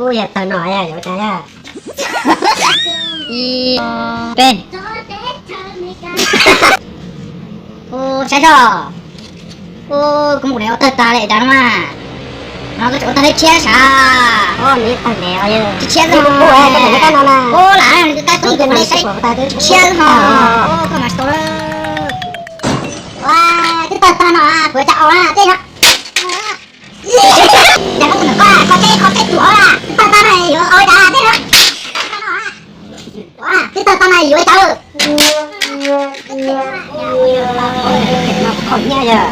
Kuj yog tawg no yog yuav cas yog. Ib, peb. Ua saib zog. Ua, kuv mus ne ua tawg tag li cas no mas. No koj tseem ua tawg thiab tshiab sav. Tshiab zog. Ua lam nws tab tub tus li saib tshiab zog. Ua koj mas tau lawm. Ua, twb tawg tag no kuv cov au na tej no. Yog koj tus niam koj kho teb kho teb tus au na, twb tawg tag no yuav au cas tej no. Twb tawg tag no yuav cas. Kho nyiaj yog.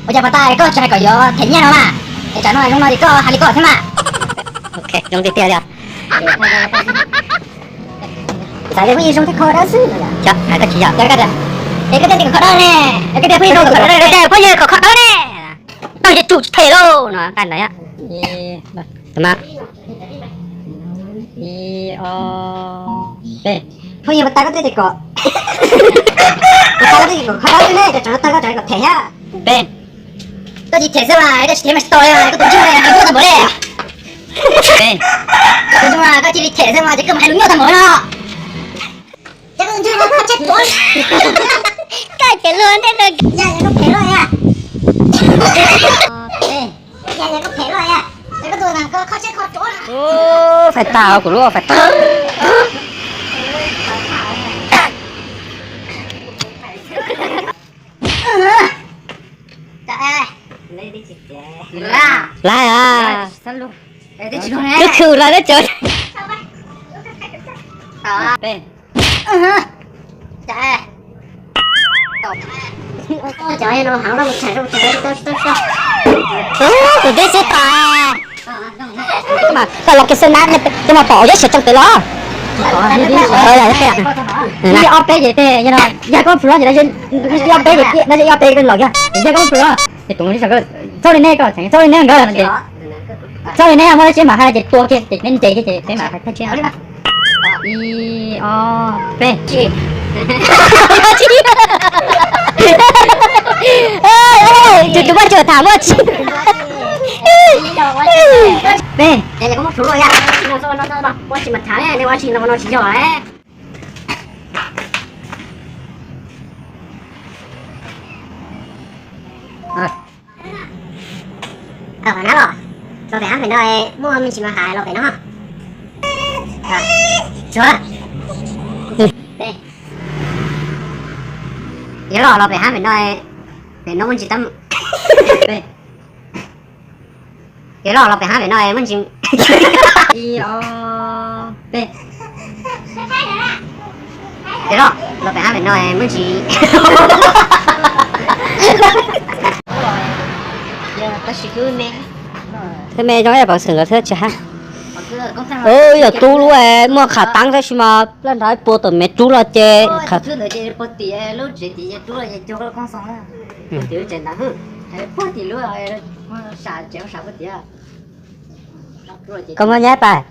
Ua cas pas tas koj tsis hais kom yuav them nyiaj no mas, es tsam no zoo no ces koj hais li koj thiab mas. Ok, zoo tiag tiag li. Xav tias phooj ywg zoo thiab kho dawb xwb. Koj tsis yog, es koj tias, es koj tias kom kho dawb ne, es koj tias phooj ywg zoo kom kho dawb ne, phooj ywg tsum tsis them lauj no kaj ntawd. Peb, phooj ywg pas tas koj twb tias kom, pas tas koj twb tias kom kho dawb ne, cov tsov no tawg koj tsov no kom them thiab. Peb, koj tsis them xwb mas koj tsis them mas tsis tau li, koj tus ntsuag nyuaj tag npaum li. Peb, tus ntsuag koj cia li them xwb mas ces koj mus hais lus nyuaj tag npaum li no. Ces koj tus ntsuag no koj tsheb tuav. Koj them luag ntej rau. Yog yog koj phem luaj yog. Yog yog koj phem luaj yog. Ces koj tus no koj kho tsheb kho tuav. Fais tas kuv lub fais tas. Laiv a, twb khwv lawm dab tsi. Tus twb xwb tas. Koj los kiag xwb na, koj mas pom yog siav tsoom pem los. Ob peb ces tej, yog koj pum los ces ob peb ces, no ob peb los kiag, yog koj pum los ces tus txhob li nej, koj txhob li nej nkawd no ces, txhob li nej muaj dab tsi mam hais ces tua kiag ces neb ntes kiag ces peb mam hais thaj tshiab. Ib ob peb. Tus tus muaj tsuj tham muaj tsis. Peb. Los pem hab pem no, muaj me ntsis mas hais los pem no. Yuav los los pem hab pem no, pem no muaj ntsis tab. Yuav los los pem hab pem no muaj ntsis. Ib ob peb. Yuav los los pem hab pem no muaj ntsis. Thawj me zoo ib yam pov xwm nkawd thiab tsis hab. Yog tub lub muaj qhav teeb tab sis mas plaj nrad puag tom me rub los ces koj muaj nyab pais.